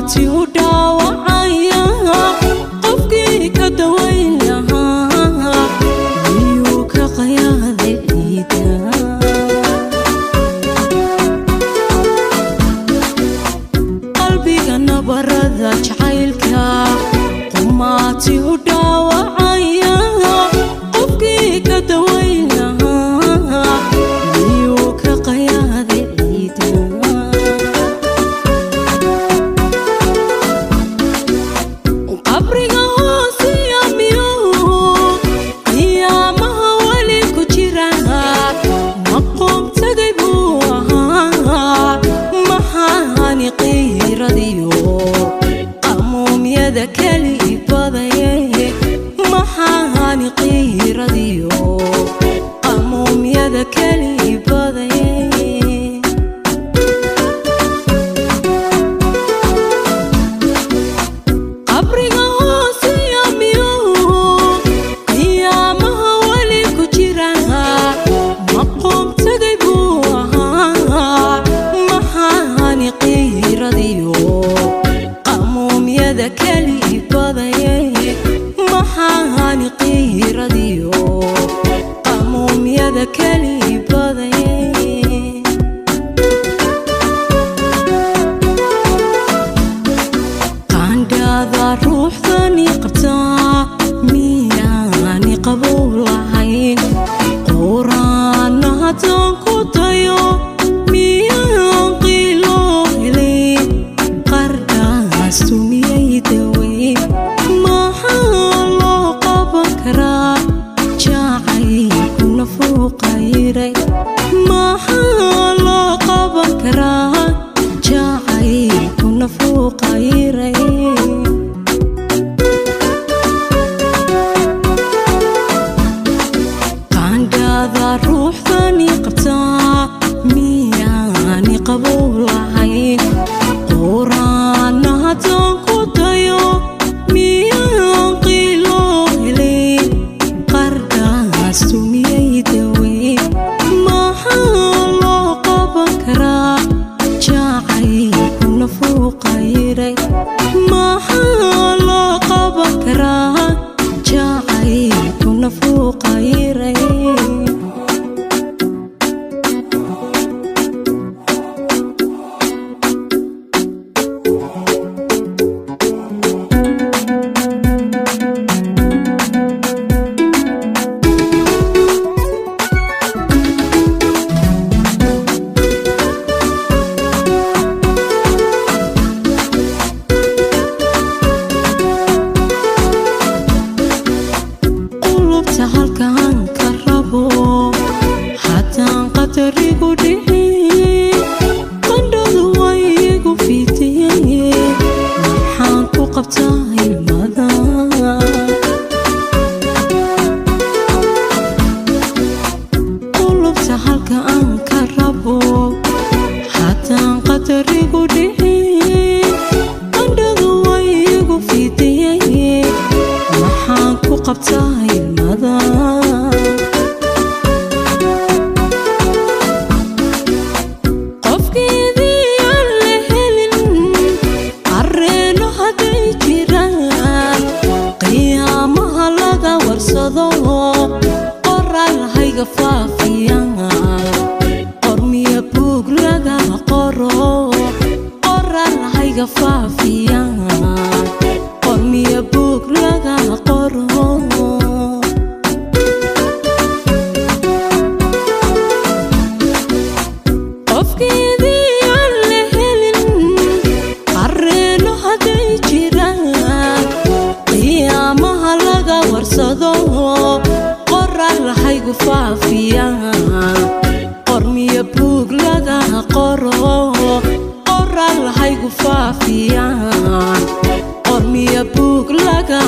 Qumaati u dhaawacaya qofkii ka dawayn lahaa miyuu ka qayaaday ciida? Qalbiga nabarada jacaylka qumaati u dhaawacaya qofkii ka dawayn lahaa miyuu ka qayaaday ciida? Qabriga hoosiya miyuu qiyaamaha weli ku jira? Maqoom tagay buu ahaa, maxaani qiiradiyo qamuumyada keli badaye? Maxaani qiiradiyo qamuumyada keli badaye? Qabriga hoosiya miyuu qiyaamaha weli ku jira? Maqoom tagay buu ahaa, maxaani qiiradiyo qamuumyada keli badaye? Maxaani qiiradiyo qamuumyada keli badaye? Qaandhaada ruuxdani qabtaa miyaani qabow lahayn? Quraanna haddaan ku dayo miyaan qiilo helin? Qardhaastu miyay daweyn? Maxaa loo qaban karaa jacaylkuna fuuqayray? Maxaa loo qaban karaa jacaylkuna fuuqayray? Qaandhaada ruuxdani qabtaa miyaani qabow lahayn? Quraanna haddaan ku dayo miyaan qiilo helin? Qardhaastu miyay daweyn? Maxaa loo qaban karaa jacaylkuna fuuqayray? Maxaa loo qaban karaa jacaylkuna fuuqayray? Qulubta halkaan ka rabo haddaan qadarigu dhicin, qandhadu way igu fidiyey, maxaan ku qabtaa ilmada? Qulubta halka aan ka rabo haddaan qadarigu dhicin, qandhadu way igu fidiyey, maxaan ku qabtaa ilmada? Qofkeedii aan la helin qareeno hadday jiraan, qiyaamaha laga warsado, qoraal hayga faafiyaan, qormiyo buug laga qoro, qoraal hayga faafiyaan, qormiyo buug laga qoro. Qofkeedii aan la helin qareeno hadday jiraan, qiyaamaha laga warsado, qoraal haygu faafiyaan, qormiyo buug laga qoro, qoraal haygu faafiyaan, qormiyo buug laga